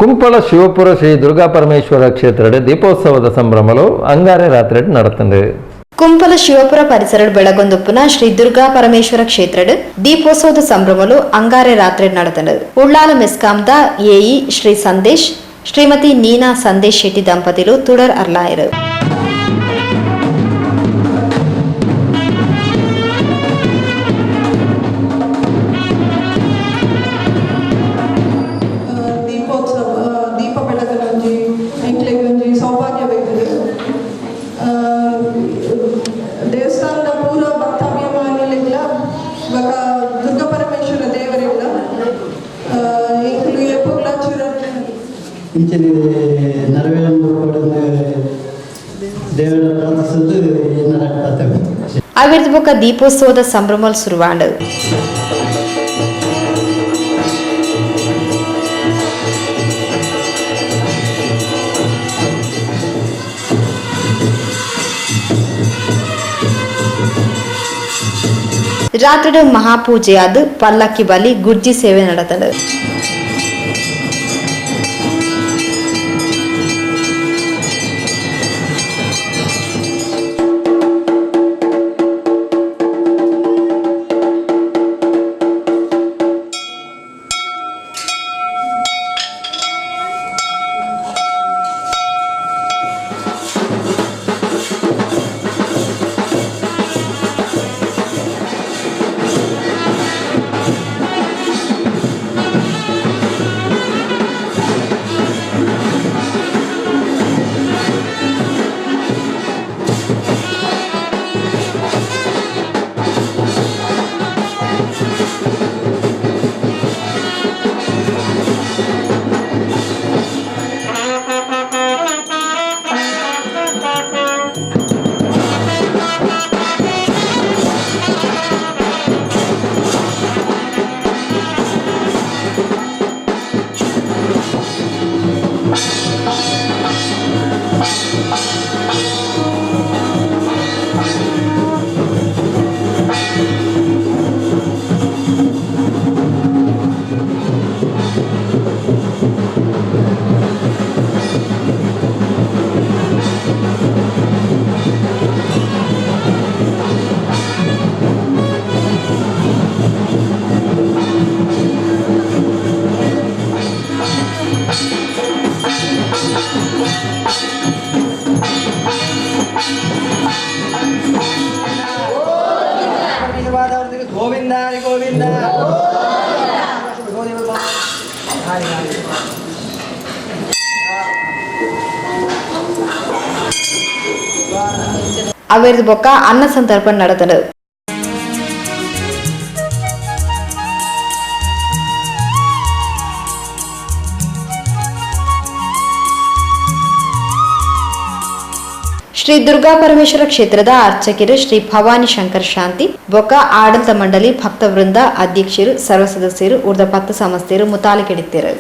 Kumpala Shivapura Shri Durga Parameshwara ಕ್ಷೇತ್ರದ ದೀಪೋತ್ಸವದ ಸಂಭ್ರಮಲು ಅಂಗಾರೆ ರಾತ್ರಿ ನಡತಂಡು. ಕುಂಪಲ ಶಿವಪುರ ಪರಿಸರ ಬೆಳಗೊಂದುಪ್ಪುನ ಶ್ರೀ ದುರ್ಗಾ ಪರಮೇಶ್ವರ ಕ್ಷೇತ್ರಡ್ ದೀಪೋತ್ಸವದ ಸಂಭ್ರಮಲು ಅಂಗಾರೆ ರಾತ್ರಿ ನಡೆತಂಡು. ಉಳ್ಳಾಲ ಮೆಸ್ಕಾಂದ ಎಇ ಶ್ರೀ ಸಂದೇಶ್, ಶ್ರೀಮತಿ ನೀನಾ ಸಂದೇಶ್ ಶೆಟ್ಟಿ ದಂಪತಿಲು ತುಡರ್ ಅರ್ಲಾಯರು. ದೀಪೋತ್ಸವ, ದೀಪ ಬೆಳಗಲೊಂಜಿ ಎಂಕ್ಲೆಗ್ ಒಂಜಿ ಸೌಭಾಗ್ಯ ಬೇಕದು. ದೇವಸ್ಥಾನದ ಪೂರ ಭಕ್ತ ಅಭಿಮಾನಿಲೆಗ್ಲ ಬೊಕ ದುರ್ಗಾ ಪರಮೇಶ್ವರ ದೇವರೆಗ್ಲ ಎಂಕುಲು ಏಪೊಗ್ಲ ಚಿರ ಇಂಚಿನ ನೆರವೇರೊಂದು ದೇವರ ಪ್ರಾರ್ಥಿಸೋದು ಏನಾರ ಕರ್ತವ್ಯ. ಅವಿರ್ದ ಬೊಕ ದೀಪೋತ್ಸವದ ಸಂಭ್ರಮಲ್ ಸುರುವಾಂಡ್. ರಾತ್ರಿ ಮಹಾಪೂಜೆಯಾದ ಪಲ್ಲಕ್ಕಿ ಬಲಿ, ಗುರ್ಜಿ ಸೇವೆ ನಡೆತಂಡು. ಗೋವಿಂದ ಹರಿ ಗೋವಿಂದ ಹರಿ ಹರಿ. ಅವಿರ್ದ ಬೊಕ್ಕ ಅನ್ನ ಸಂತರ್ಪಣೆ ನಡೆತಂಡು. ಶ್ರೀ ದುರ್ಗಾ ಪರಮೇಶ್ವರ ಕ್ಷೇತ್ರದ ಅರ್ಚಕರು ಶ್ರೀ ಭವಾನಿ ಶಂಕರ್ ಶಾಂತಿ ಬೊಕ್ಕ ಆಡಳಿತ ಮಂಡಳಿ, ಭಕ್ತ ವೃಂದ, ಅಧ್ಯಕ್ಷರು, ಸರ್ವ ಸದಸ್ಯರು, ಉರ್ದ ಪತ್ತು ಸಮಸ್ಯರು ಮುತಾಲಿಕೆಡಿತ್ತಿರು.